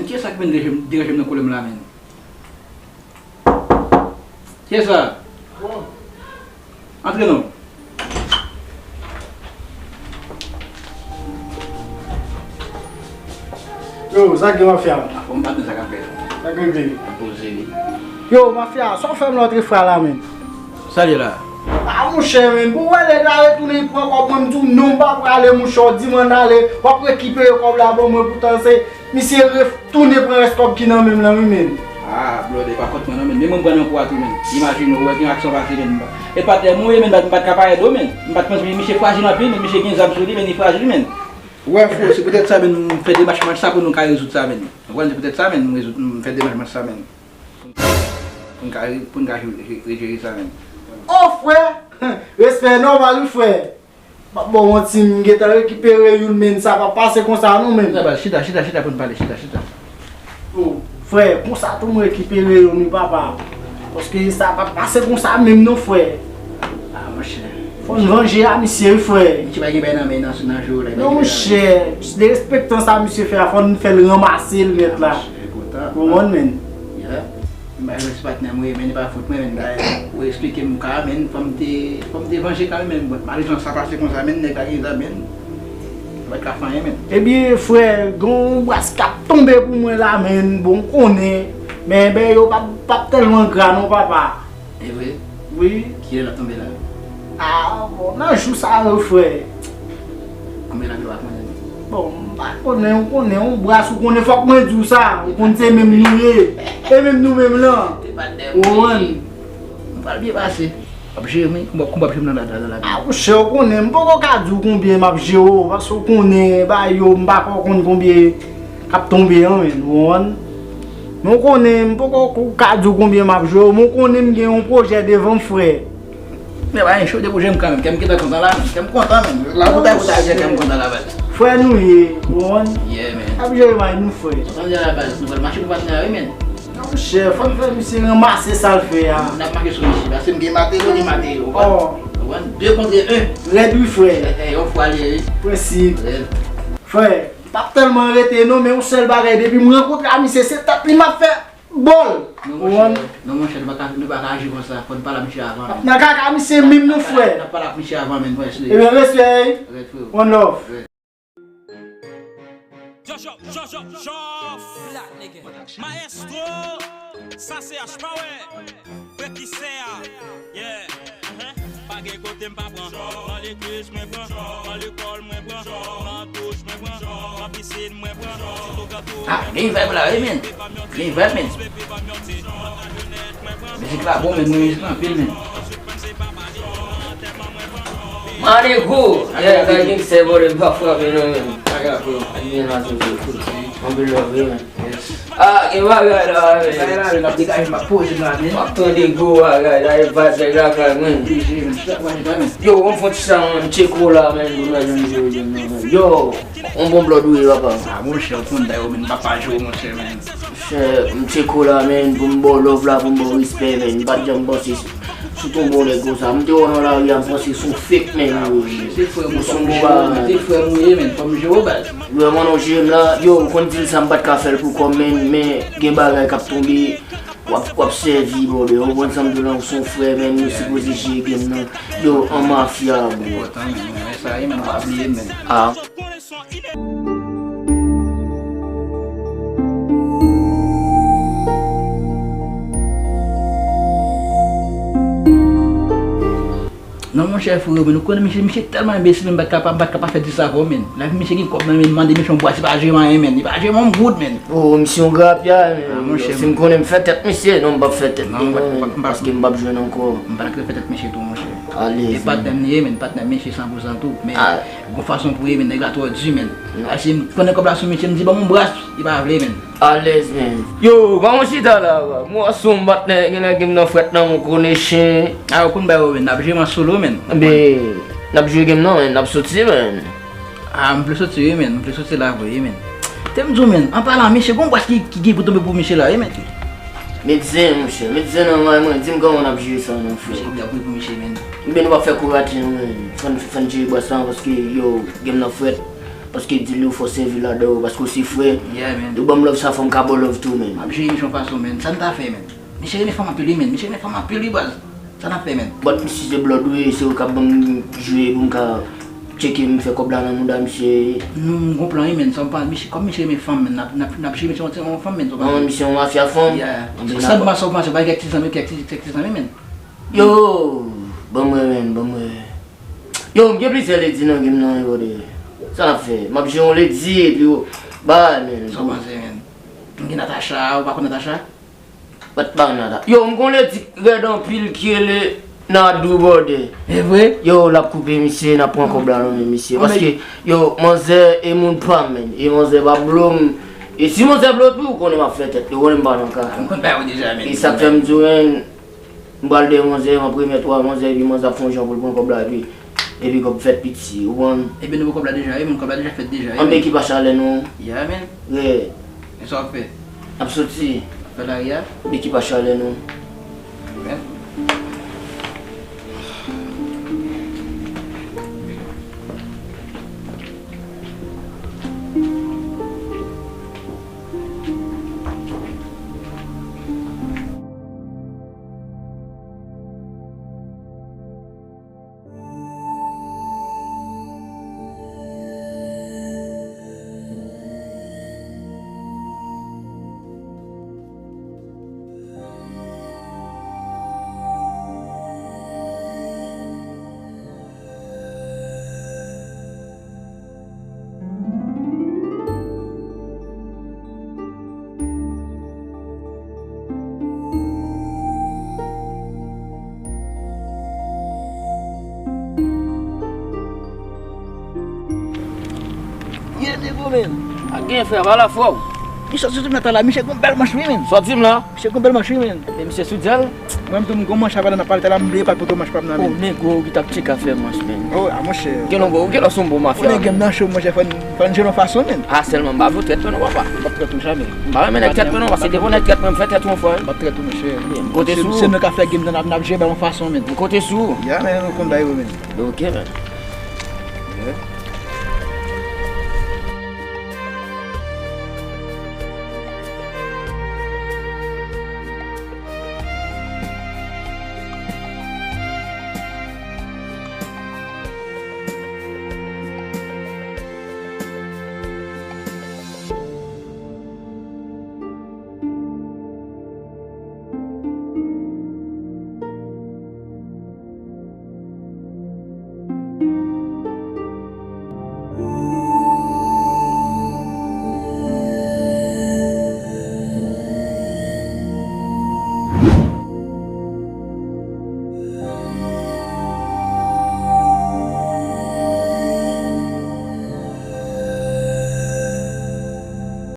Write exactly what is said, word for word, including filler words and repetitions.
Kiyès sa k vin deranje m nan koulè m la, menn? Kiyès sa? Antre non. Yo, sa k gen mafya? Anfòm, pa gen sa k ap fèt. Sa k gen? Poze wi. Yo, mafya, sa w fè m lòt fwa la, menn? Sa l ye la? A, monchè, menn, pou wè nèg la retounen pran kòb mwen, m di w non, m pa prale, monchè, w di m ann ale, w ap rekipere kòb la ban mwen, poutan se misye retounen pran rès kòb ki nan men m lan, wi, menn. A, blòdè, pa kont mwen non, menn, men mwen m pran nan kou a tou, menn. Imajine w, wè gen aksyon pase, menn. E patnè m ou ye, menn, m pa t ka parèt do, menn. M pa t panse, misye frajil anpil, menn, misye gen zam sou li, menn, li frajil, menn. Wè, fo, se poutèt sa, menn, m fè demach match sa pou nou ka rezoud sa, menn. Ou konprann, se poutèt sa, menn, m rezoud, m fè demach match sa, menn. Pou n ka, pou n ka jere, jere sa menm. O frè! Respè nòmal wi frè. M ap ba w manti, m gentan rekipere youn, men sa p ap pase konsa non menm. Chita, chita, chita, chita pou n pale, chita, chita. O, frè, konsa tou m rekipere youn wi papa. Paske sa p ap pase konsa menm non frè. A, monchè. Fò n vanje a misye wi frè. Misye pa gen bay nan men nan, nan jou la. Non monchè, derespektan sa misye fè a, fò n fè l ranmase l nèt la. Enpòtan. Ou konprann menn? Yeah. M bay respè patnè m wi, men li pa fòt mwen, men bay, ou eksplike m ka, men fò m te, fò m te vanje ka, men bon, malè jan sa pase konsa, men nèg la gen zam, men li pa t ka fè anyen, men. Ebyen, frè, gen yon bras k ap tonbe pou mwen la, men bon, m konnen, men ben yo p ap, p ap tèlman gra non, papa. E vre? Wi. Kilè l ap tonbe la? A, bon, nan jou sa yo, frè. Konbyen lane w ap konnen? Bon, m pa konnen, ou konnen, yon bras, ou konnen, fòk mwen di w sa. Ou konn se menm nou ye. E menm nou menm lan. Ou konprann? Nou pral byen pase. W ap jere, men, konba, konba w ap jere m nan la, la, la, la. A, monchè, ou konnen, m poko ka di w konbyen m ap jere w, paske ou konnen, ba yo, m pa ko konn konbyen k ap tonbe an, men, ou konprann? Men ou konnen, m poko ko ka di w konbyen m ap jere w, men ou konnen m gen yon pwojè devan m, frè. Men pa gen cho de pwojè m kanmenm, kè m gentan kontan la, men, kè m kontan, men. La pou ta, pou ta, kè m kontan la, baz. Frè nou ye, ou konprann? Yeah, man. N ap jere may nou, frè. Kontan de la, baz, nou pral mache pou patnè a, wi, men. Non, monchè, fò n fè misye ranmase sa l fè a. N ap mache sou misye, paske m gen materyèl, li gen materyèl, ou konprann? Ou konprann? De kontre en. Rèd wi, frè. Eh, eh, yon fwa li ye, wi. Prensip. Rèd. Frè, m p ap tèlman rete non, men yon sèl bagay, depi m rankontre a misye, se tèt li m ap fè bòl. Non, monchè, non, monchè, nou pa ka, nou pa ka aji konsa, fò n pale ak misye avan, men. Nan kaka misye menm non, frè. N ap pale ak misye avan, men, prensip. Ebyen, respè, wi. Rèd, frè. One love. Rèd. Jojo, Jojo, Jof. Maestro, sa se H Power. Prekisè a. Yeah. Pa gen kote m pa pran. Nan legliz mwen pran. Nan lekòl mwen pran. Nan douch mwen pran. Nan pisin mwen pran. Sitou grantou. Ah, gen vibe la, wi, men. Gen vibe, men. Mizik la bon, men, mizik la anpil, men. Manikou! Yeah, gade gen sè vòlè m pa frape non, men. Bagay la, bro. Gen la, se, se, se. Anpil love, wi, men. Yes. Ah, gen bagay la, men. Bagay la, men, m ap degaje, m ap poze m la, men. M ap tande gwo bagay la, e pa nèg lakay, men. Oblije, men. Chita, pa chita, men. Yo, on fon ti sa, man, Tcheko la, men, pou nou jwenn jwe, men. Yo, on bon blòd ou ye, papa. Ah, monchè, ou konn bagay yo, men, m pa pa jwe, monchè, men. Monchè, m Tcheko la, men, pou m ba w love la, pou m ba w respè, men. M pa t janm panse sou ton bon nèg konsa. M te wè w nan lari a, m panse se yon fake, men. Ah, monchè, se frè m, ou se yon bon bagay, men. Se frè m ou ye, men. Fò m jere w, baz. Vrèman non, jere m la, yo, ou konn di l sa, m pa t ka fè l pou kò m, men, men gen bagay k ap tonbe, w ap, w ap sèvi, brother. Ou konprann sa m di w la, ou se yon frè, men, nou sipoze jere game nan. Yo, an mafya, bro. Enpòtan, men, men, sa ye, men, pa bliye, men. Ah. Non, monchè, frè, men nou konnen misye, misye tèlman enbesil, men m pa t ka pa, m pa t ka pa fè di sa avè w, men. Lè misye gen kòb nan men, mande misye yon bwa, se pa jere anyen, men. Li pa jere yon goud, men. Oh, misye yon grapya, men. Ah, monchè, si m konnen m fè tèt misye, non, m p ap fè tèt li, non, paske m p ap jwenn ankò. M pa t ka fè tèt misye tou, monchè. Alèz, men. E patnè m li ye, men, patnè misye san pou san tou, men gon fason pou ye, men, nèg la twò di, men. Alèz, si m konnen kòb la sou misye, m di, ban m yon bras, li pa vle, men. Alèz, men. Yo, pa mwen chita la, bro. Mwen sou m patnè, gen lè game nan frèt nan, mwen konnen chen. A, ou konn bagay yo, men. N ap jwe an solo, men. Men, n ap jwe game nan, men. N ap soti, men. A, m vle soti, wi, men. M vle soti la, vre, wi, men. Te m di w, men. An palan, mesye, gon bras ki, ki gen pou tonbe pou mesye la, wi, men. Met zen, monchè. Met zen nan may mwen. Di m kòman n ap jwe sa, non, frè. Mesye, m ap pou mesye, men. Ebyen, nou p ap fè kouraj, men. Fò n, fò n jere bras la, paske, yo, game nan frèt. Paske di l yo fò sèvi ladan yo, paske w se frè. Yeah, man. Yo ban m love sa, fò m ka ba w love tou, man. M ap jere misye yon fason, man. Sa n ta fè, man? Misye renmen fanm anpil, wi, man. Misye renmen fanm anpil, wi, baz. Sa n ap fè, man? But misye se blood, wi, se yo k ap ban m jwe pou m ka tcheke m fè kòb la nan mouda misye. Nou, m gon plan, wi, man. Sa m pa, misye, kòm misye renmen fanm, man, n ap, n ap, n ap jere misye yon, yon fanm, man, sa w pa... Non, misye yon mafya fanm. Yeah. Anben, sa n pa, sa w panse, pa gen kèk ti zanmi, kèk ti, kèk ti zanmi, man. Yo, ban m wè, man, ban m wè. Yo, m gen plizyè lady nan game nan, yo, de. Sa n ap fè? M ap jere yon lady, epi yo, bay, man. Sa w panse, man? M gen Natacha, ou pa konn Natacha? Bat pa Natacha. Yo, m gon lady rèd anpil ki rele Nadou, brother. E vre? Yo, l ap koupe misye, n ap pran kòb la nan men misye. Paske, yo, manzè e moun pa m, man. E manzè pa blo m. E si manzè blo tou, ou konnen m ap fè tèt li, ou konnen m pa nan ka. M konn bagay yo deja, man. E sa k fè m di w, man, m pral dèyè manzè, m ap remèt ou a manzè, epi manzè ap fè yon jan pou l pran kòb la, epi, epi kòb fèt piti, ou konprann? Ebyen, nou pran kòb la deja, wi, man, kòb la deja fèt deja, wi, man. Anben, ki pa chalè nou? Yeah, man. Yeah. E sa w ap fè? N ap soti. Fè lari a? Epi ki pa chalè nou? Amen. Ye, Nego, men. A gen frè, pa la fwa w. Misye soti nan tan la, misye gon bèl manch, wi, men. Soti m la. Misye gon bèl manch, wi, men. E misye sou dyèl? Mwen menm tou, m gon manch avè l nan pal tè la, m bliye pa l poto manch pa m nan, men. O, Nego, ou ki t ap tcheke afè manch, men. O, a, monchè. Gen lòt, ou gen lòt, se yon bon mafya. Ou gen menm nan cho, monchè, fò n, fò n jere yon fason, men. A, sèlman, m pa vle w trèt mwen non, papa. M p ap trèt ou jamè. M pa renmen nèg trèt mwen non, paske depi yon nèg trèt mwen, m fè tèt ou anfò, wi. M p ap trèt ou, monchè. M konte sou ou. Se nou ka fè game nan, n ap, n ap jere bagay yon fason, men. M konte sou ou. Ya, men, nou konn bagay yo, men. Ok, men. Yeah.